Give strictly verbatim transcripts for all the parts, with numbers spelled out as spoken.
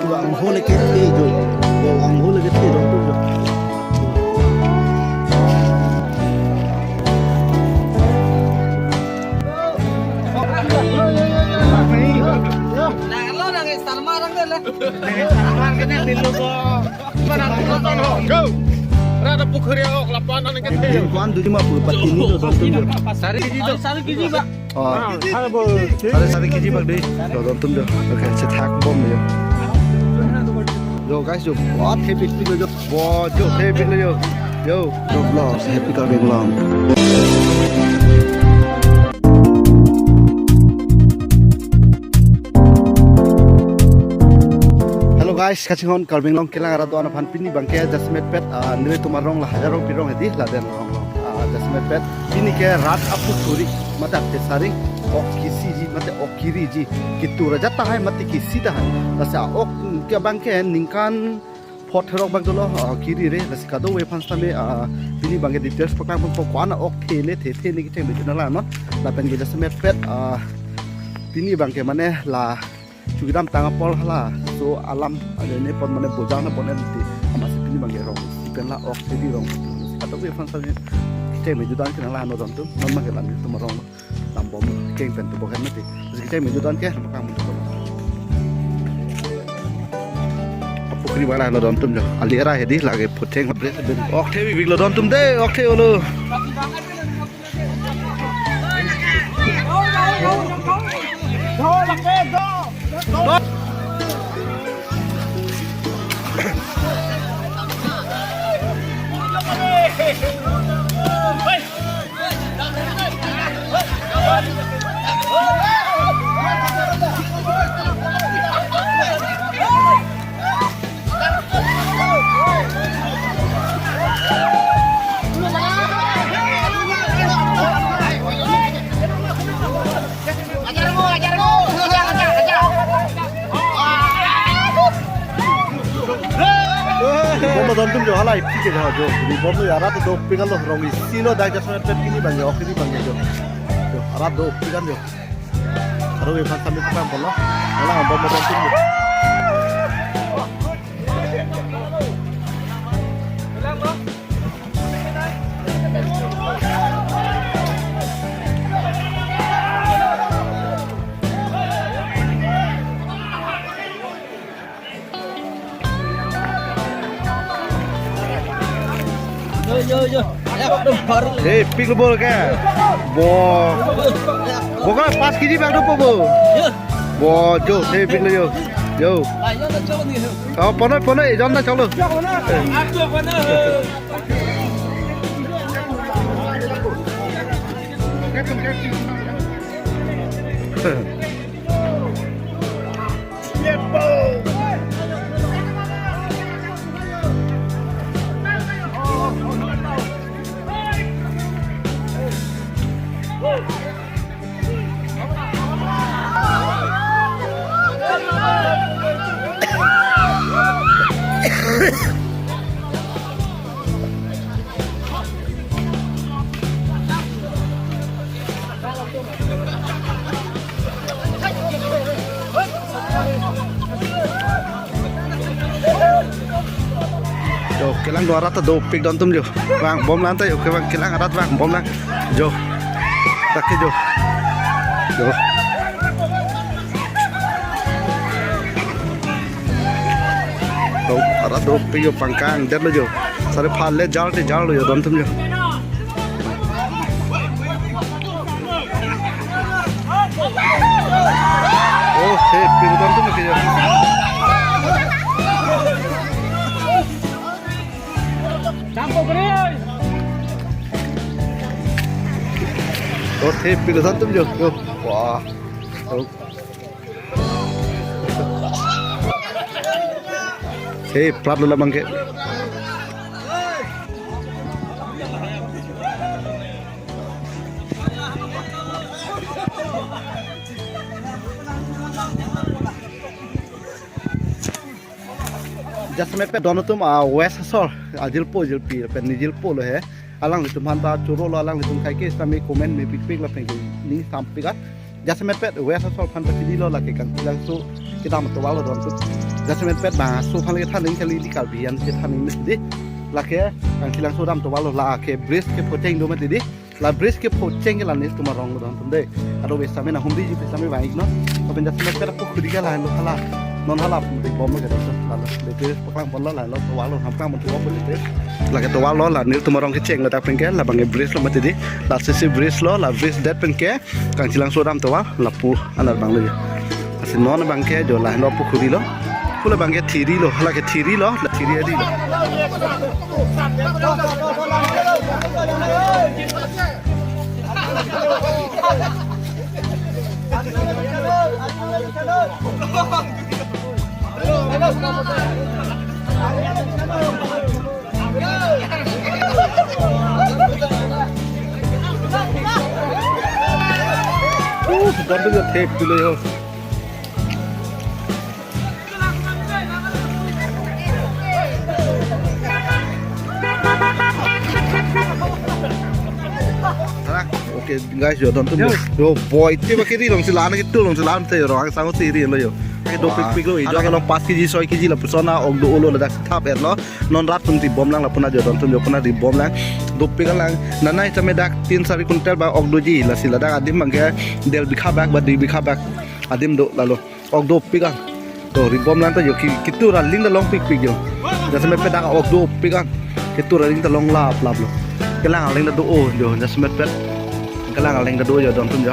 Ang hole ke the jo. Ang hole ke the jo. Nang lo nang Starma nang le. Starma ke ne nilu ko. Mana nonton ho. Go. Rada pukhuri ok lapan nang ke the. Kuan duri ma pur pati ni do. Sari kiji do. Sari kiji ba. Oh. Sari, sari kiji bak dei. Lo don tum jo. Okay, chethak bom jo. Yo guys, yo, what happy to jo. Wow, jo, happy to jo. Yo, Roblox, happy Karbi Anglong. Hello guys, kachinghon Karbi Anglong kelang arat do-an aphan pini abangke jasemet pet, ah, nelitum arong la Hajar Rongpi arong hedi laden arong. Ah, jasemet pet pini ke rat apukhuri mate ap kesari ok kisiji mate ok kiriji, kitur ajat tahai mate kisi tahai. Lasi a-ok ke abangke ningkan phot therok bak dolo, ah, kiri re. Lasi kadokave aphan sitame, ah, pini abangke details paklang ponpo, ko-an a-ok the ne the the ne kecheng bejut nanglang non. Lapen ke jasemet pet, ah, pini abangke mane la chukidam tang apor hala, so alam ane ne pon mane bojang na pon em ti. Amatsi pini abangke rong isi pen la ok the di rong. Kadokave aphan sitame kecheng bejut an ke nanglang non don tum. Non abangke la nelitum arong lam bom keng pen tu bohen mati. Terus kecheng bejut an ke, makan mutu. Apukhuri bala lo don tum jo. Ali era hedi lake putheng. Ok the bibik lo don tum de, ok the olo. Bom lo don tum jo, halai pike jo jo. Bom lo arat dopik an lo, rong isi lo dak jasemet pet pini abangke, ok pini abangke jo. Jo, arat dopik an jo. Aro we phan sambil tukang bom lo. Hala bom lo don tum jo. Yo, yo, yo. Hey, pik lo bol ke. Bo. Bo ka pas kiji bak dopo bo. Yo. Bo, jo, hey, pik lo jo. Jo. Ayo, na chok ni. Oh, ponoi, ponoi, jon na chok lo. Chok na. Ak chok na. Jo, kelang do arat ta dopik don tum jo. Vang bom lang ta jo, kevang kelang arat vang bom lang. Jo. Dak ke jo. Jo. Jo, arat dopik jo, pangkang det lo jo. Sare phal le jal te jal lo jo don tum jo. Oh, hey, pik lo don tum ke jo. Oh, hey, pik lo don tum jo. Jo. Wah. Oh. Hey, plat lo labang ke. Jasemet pet don atum, ah, West Hasor, ah, jirpo jirpi pen ne jirpo lo he. Alanglitum aphan ta choro lo, alanglitum kaike sitame comment mepik pik lapen ke ning sampik at. Jasemet pet West Hasor aphan ta chini lo lake Kangki Langso kedam tovar lo don tu. Jasemet pet bang aso aphan le than ning kali, di Karbi an ke than ning di. Lake Kangchilangso dam tovar lo, lake bridge kephocheng do mati di. La bridge kephocheng ke la netum arong lo don tum de. Ado be same na humdi ji same bang ikno. Lapen jasemet pet apukhuri ke lahenlo hala. Non hala di bom lo ke don tum. Lalo de ke paklang pon lo, lahenlo tovar lo, ham klang pon tovar lo de. Lake tovar lo, la netum arong kecheng lo dak pen ke, labang ke bridge lo mati di. Lasi si bridge lo, la bridge det pen ke Kangchilangso dam tovar lapu alar bang lo jo. Lasi non bang ke jo lahenlo pukhuri lo. Pule bang ke thiri lo, lake thiri lo, la thiri adi lo. Uh, sedang tu dia tape dulu yo. Okay, guys, yo, don tum yo. Yo. Yo, boy, te ba kiri long sila, anak itu long sila, ante yo, orang sangat siri lo yo. Ke dopikpik lo, ijo ke long pas kg, soi kg lapuson a-ok do-o lo, ladak thap-et lo. Non rat tum ribom lang, lapu na jo don tum jo pu na ribom lang. Dopik lang. Nanai tame dak tin sari kuntel ba ok doji, lasi ladak adim bang ke der bikha bak ba dui bikha bak adim do lalo. Ok dopik an. To ribom lang ta jo ki, kitur aling ta longpikpik jo. Jasemet pet dak ok dopik an. Kitur aling ta long laplap lo. Kelang aling ta do-o jo, jasemet pet. Kelang aling ta do-o jo don tum jo.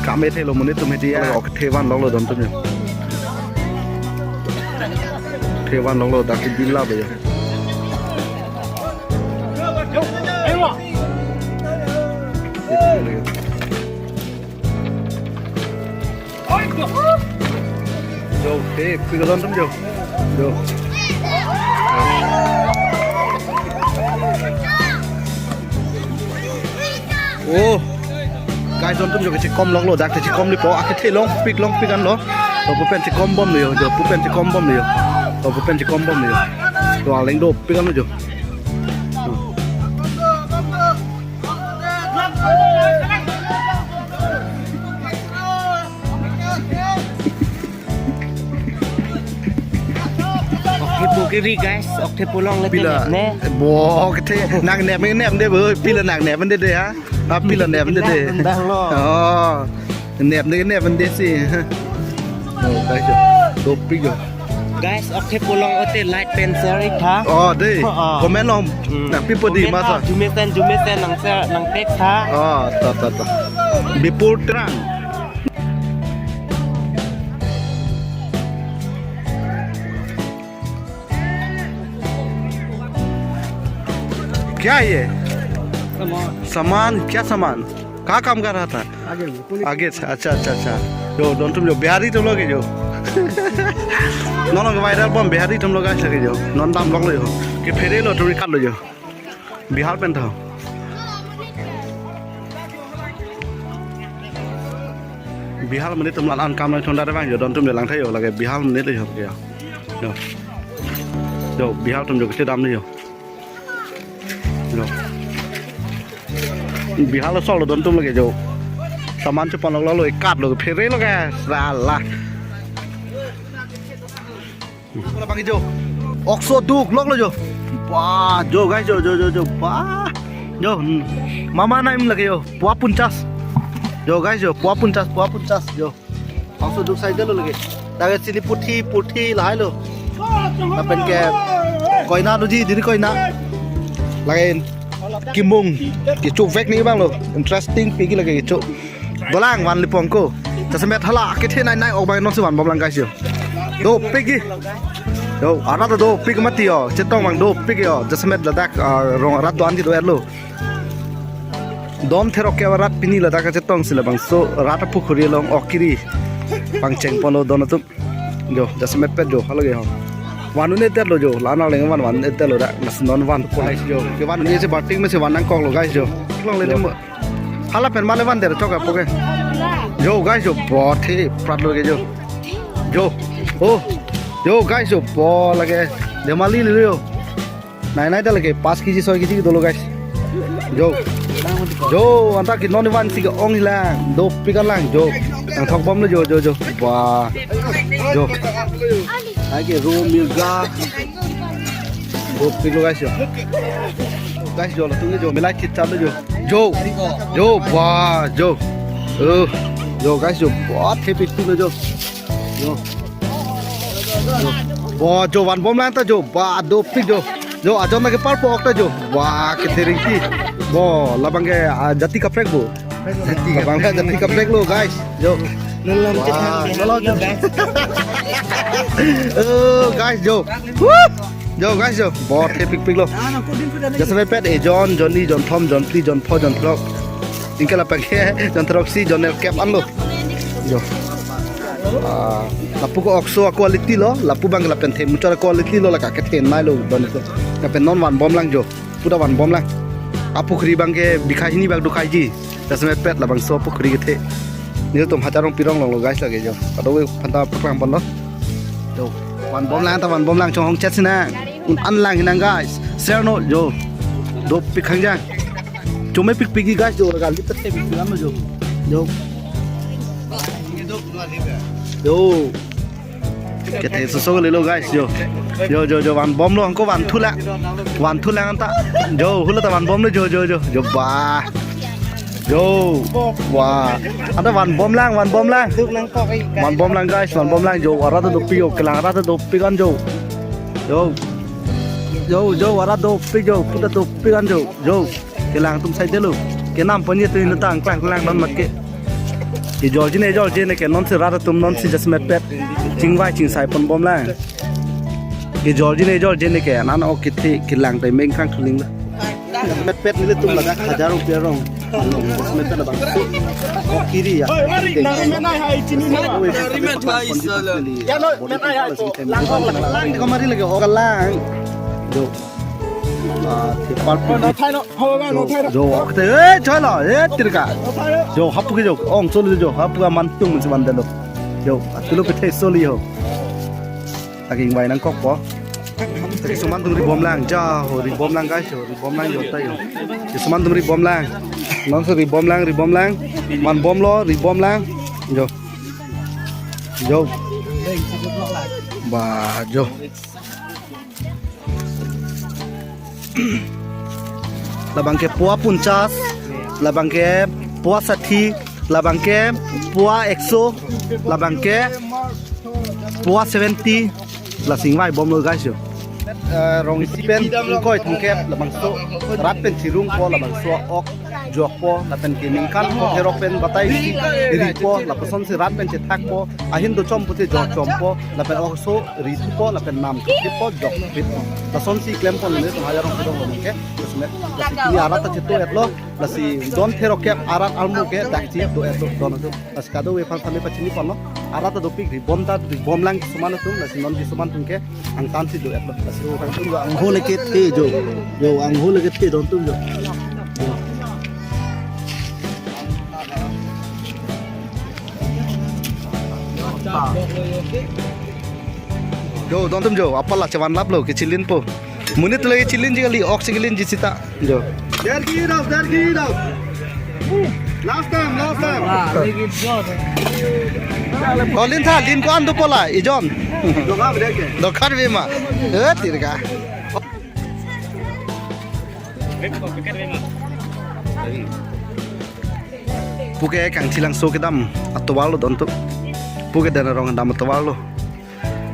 Kam ethe lo monit tum hedi ya. Ok the van lok lo don tum jo. The van lok lo dak ke bin la ba jo. Jo, eh, pi ka don tum jo. Jo. Oh. Guys, don tum jo ke chekom lok lo, dak te chekom lipo, ake the longpik longpik an lo. To pu pen chekom bom lo jo, jo pu pen chekom bom lo jo. To pu pen chekom bom lo jo. To aling dopik an lo jo. Ok thepo kiri guys, ok thepo longle te. Pila nep ne. Bo, ok the, nang nep, nep de bo, pila nang nep de de ha. Ah, pila nep de de. Nep dang lo. Oh. Nep de, nep de si. Oh, guys, jo. Dopik jo. Guys, ok thepo long ote like pen share ik tha. Oh, de. Oh, oh. Comment long. Hmm. Nang pipo di comment masa. Tha, jumesen, jumesen nang share, nang text tha. Oh, ta, ta, ta. Bipul Terang. क्या है ये? सामान। सामान, क्या सामान? कहाँ काम कर रहा था? आगे में, पुलिस। आगे से, अच्छा, अच्छा, अच्छा। Jo, don tum jo, Bihari tum lo ke jo. Non non viral bom Bihari tum lo guys ke jo. Non dam lok lo jo. Kephere lo tum ri kat lo jo. Bihar pen tho. Bihar monit tum la-an kam nangthondar vang jo, don tum jo langtha jo lake Bihar monit jo ke jo. Jo. Jo, Bihar tum jo kete dam ni jo. Jo. Bihar lo sok lo don tum lake jo. Saman chepon lok lo, lo ikat lo, phere lo ke, salah. Bola bang jo. Ok so duk lok lo jo. Wah, jo guys, jo, jo, jo, jo. Wah. Jo, hmm. Mama naim lake jo. Pua punchas. Jo guys, jo. Pua punchas, pua punchas jo. Ok so duk sai lo lake. Lake sini puthi, puthi lahai lo. Lapen ke koina doji, diri koina. Lake kimung. Kecho vek ni bang lo. Interesting pegi lake kecho. Dolang van lipong ko. Jasemet hala kethe nai nai ok bang non si van bom lang guys jo. Dopik ji. Jo, arat dopik mati jo. Chetong bang dopik jo. Jasemet ladak, ah, rong arat do-an ji do-et lo. Don therok ke arat pini ladak chetong si labangso rat apukhuri along ok kiri pangcheng pon lo don atum. Jo, jasemet pet jo, hala ke ho. Van un-edet lo jo, la-an aleng van van-edet lo dak, lasi non van pon ai jo. Ke van un-e si bating me si van nangkok lo guys jo. Longle jo. Demo. Hala pen male van der chok apo ke. Jo guys jo, bo the prat lo ke jo. Jo. Oh. Jo guys jo, bo lake. Demali lo jo. Nai nai ta lake pas kg soi kg dolo guys. Jo. Jo, anta ke non van si ke-ong lang. Dopik an lang jo. Nangthok bom lo jo, jo, jo. Wah. Jo. Lake ro, mirga. Dopiklo guys jo. Guys jo, latum jo, milai chit chalo jo. Jo. Jo, ba, jo. Oh, jo guys jo, ba thepikpiklo jo. Jo. Jo. Ba jo, vanbomlang ta jo, ba dopik jo. Jo, ajon lake parpo ok ta jo. Ba kethe ringki. Bo, labang ke, ah, jati kaprek bo. Jati kaprek. Labang ke jati kaprek lo guys. Jo. Nulom Wah, chethan nulom chethan. Oh guys jo. Woo! Jo guys jo. Ba thepikpiklo. Jasemet pet ejon, jonni, jonthom, jonphli, jonpho, jonthrok. Anke lapen ke jonthroksi, jonnerkep anlo. Jo. Ah, lapu ke okso a-quality lo, lapu abang lapen the muchar a-quality lo, lake kethenei lo don ko. Lapen non vanbomlang jo. Pura vanbomlang. Apukhri abang ke bikha hini bak dukhaiji. Jasemet pet labangso apukhri kethe. Nelitum Hajar Rongpi arong along lo guys lake jo. Kadokave aphanta paklang ponlo. Jo. Vanbomlang ta vanbomlang, chonghong chet sinang. Un-an lang hinang guys. Serno jo. Dopik khangjang. Chomepikpik guys jo, laga lip ta thepikpik anlo jo. Jo. Jo. Kethe soso lelo guys jo. Jo jo jo, vanbomlo, anke vanthulang. Vanthulang anta. Jo, hula ta vanbomlo jo jo jo. Jo ba. Jo. Wah. Anta vanbomlang, vanbomlang. Vanbomlang guys, vanbomlang jo. Arat ta dopik jo, kelang arat ta dopik an jo. Jo. Jo jo, arat dopik jo, pura dopik an jo. Jo. Kelang atum saidelo. Kenam ponji tu inutang klang klang non mat ke. Ejorji ne, ejorji ne ke, nonsi rat atum nonsi jasemet pet chingvai chingsai ponbomlang. Ejorji ne, ejorji ne ke, nang ok kethe kelang ta meng kang keling la. Jasemet pet nelitum ladak Hajar Rongpi arong. Jasemet pet labangso. Ok kiri ya. Oi, mari, nang menai hai chini na. Oi, Dari men hai solo. Ya no, menai hai to. Lang, lang, lang. Lang di kamari lagi, ok lang. Jo. Ah, thepar pi. No thai no, ho ba, no thai no. Jo, ok te, eh, chalo, eh, tirka. No thai no. Jo, hapu ke jo, ong soli jo, hapu aman tung si vandelo. Jo, atulo kethe soli ho. Lake ingvai nangkokpo. Lake suman atum ribomlang, ja ho, ribomlang guys, ho, ribomlang jo ta jo. Lake suman atum ribomlang. Nonsi ribomlang, ribomlang. Vanbomlo, ribomlang. Jo. Jo. Ba, jo. Labang ke pua punchas, labang ke pua sathi, labang ke pua ekso, labang ke pua seventy, lasi ingvaibomlo guys jo. Eh, rong isi pen ingkoi thomkep labangso, rat pen chirungpo labangso ok jokpo, lapen ke ningkan ko herok pen batai isi ripo, lapusonsi rat pen chethakpo, ahin do chom pute jok chompo, lapen okso rithupo, lapen nam thupo, jok thupo. Lasonsi klempon nelitum Hajar Rongpi arong along ke, jasemet, lasi pini arat ta cheto-etlo, lasi don therokep arat almo ke dak cheto-etlo don atum. Lasi kadokave aphan sami pachini ponlo, arat ta dopik, ribom ta ribomlang suman atum, lasi non di suman atum ke angtan si do-etlo. Lasi angho lake the jo. Jo, angho lake the don atum jo. Jo, don atum jo, apal la chevanlaplo, kechilinpo. Monit lake chilinji kali, ok si kelinji sita. Jo. Der ki daw, der ki daw. Last time, last time. Oh, lin tha, lin ko-an dopo la, ejon. Dokha bede ke? Dokha bede ma. Eh, tirka. Puke Kangthilangso kedam atovarlo don atum. Puke Dena Rong kedam atovarlo.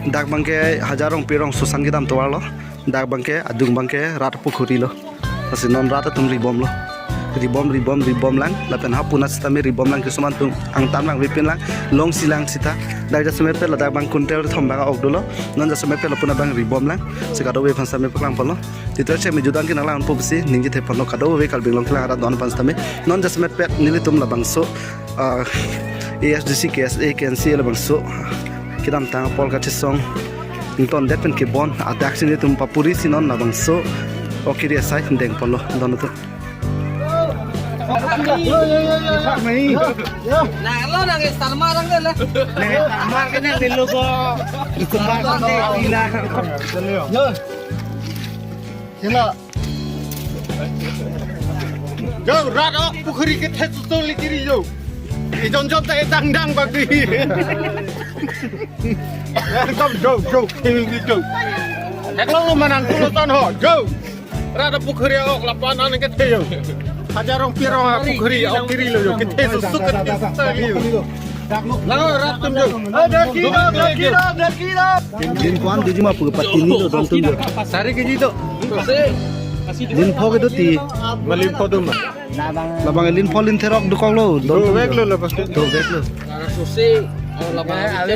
Dak abang ke Hajar Rongpi arong Susan kedam atovarlo. Dak abang ke adung abang ke rat apukhri lo. Lasi non rat atum ribomlo. Ribom, ribom, ribomlang. Lapen hapu na sitame ribomlang, kesuman atum angtan abang vepinlang. Longsilang sita. Dak jasemet pet ladak abang kuntel thom abang ok dolo. Non jasemet pet lapu na abang ribomlang. Si kadokave aphan sami paklang ponlo. Tither che me judan ke nanglang pusi ningje the ponlo, kadokave Karbi Anglong kelang arat don aphan sitame. Non jasemet pet nelitum labangso, ah, A S D C, K S A, K N C A labangso kedamtang apor kachesong ingtondet pen kebon adak si nelitum papuri si non labangso ok kiri asai deng ponlo don atum. Nanglo nang Salma nang le. Nang Salma ke nang dilo ko. Salma nang de ila. Sila. Jo, rat apukhri kethe soso le kiri jo. Ejon jon ta edang dang bagi. Ekdom jo, jo, jo. Theklong lo manang tulo tan ho, jo. Rada pukhuri ok lapan an ke theyo. Hajar rong pirong a pukhuri, ok kiri lo yo. Kethe susuk kethe susuk yo. Lang rat tum jo. Dak kilo, dak kilo, dak kilo. Din kwan diji ma pu pati ni lo don tum jo. Sari keji do. Linpho kedo ti. Ma linpho do ma. Labang linpho linthe rok dokok lo. Don tum jo. Dovek lo labang. Dovek lo. Susi, oh, labang.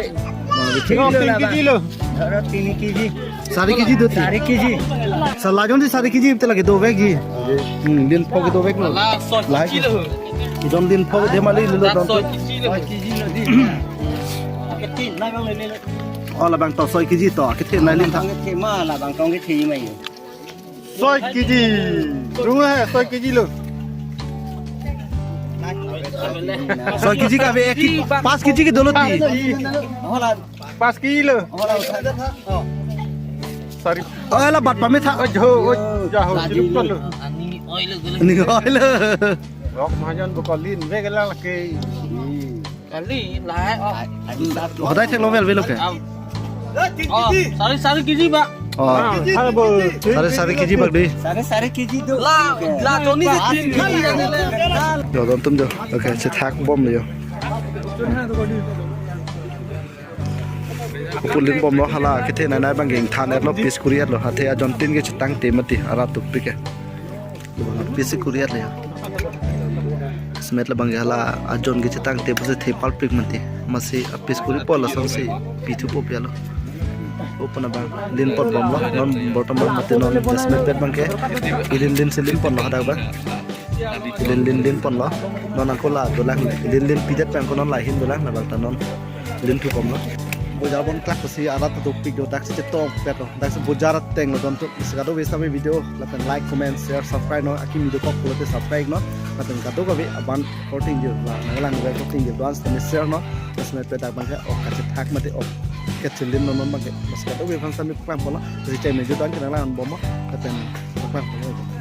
Throk tin keji lo. Throk tin keji. Sari keji do ti. Sari keji. Sala jon si sari keji te lagi dovek ji. Hmm, linpho ke dovek lo. Hala soi keji lo. Idon linpho ke dema li lo don. Soi keji lo. Soi keji lo di. Aketin, labang lele. Oh, labang to soi keji to. Aketin na lin tha. Labang kethe ma, labang tong kethe ma yo. Soi keji. Rung hai, soi keji lo. Soi keji kave ek ki, pas keji ke dolo ti. Pas keji lo. Sari. Oh, la bat pame tha. Oh, jo, oh, ja ho, chiluk lo. Ni oi lo. Rok mahajon bo kolin, ve ke la ke. Kali, lahai, oh. Hodai theklong vel velo ke. Oh, sari, sari keji ba. Oh. Ah, halo bo. Sari, sari keji bak di. Sari, sari keji do. La, la, Tony si tin keji. Jo, don tum jo. Okay, chethak bom jo. Kopulin bomlo hala kethe nai nai bang geng than etlo piece kuri etlo hathe ajon tin ke chetangte mati arat tupik ke. Piece kuri et le. Smet labang ke hala ajon ke chetangte pusi the palpik mati. Masi a piece kuri po lasonsi pithu po pialo. Open abang linpot bomlo non bortoman mati non smet pet bang ke. Ilin lin si linpot lo hadak bang. Lin lin linpon lo. Non angko la dolang. Lin lin pidet pen ko non lahin dolang labang ta non. Lin thu pom lo. Bojar bon klak si arat dopik do dak si chetong pet lo. Dak si bojar ateng lo don tu. Si kadokave sami video lapen like, comment, share, subscribe non. Akim video kok pulote subscribe non. Lapen kadokave abang korting jo la nanglang nanglang korting jo don sami share non. Sami pet dak bang ke ok kachethak mati ok. Kachelin non non bang ke. Si kadokave aphan sami klang pon lo. Si chai mejo don kenanglang bom lo. Lapen klang pon lo.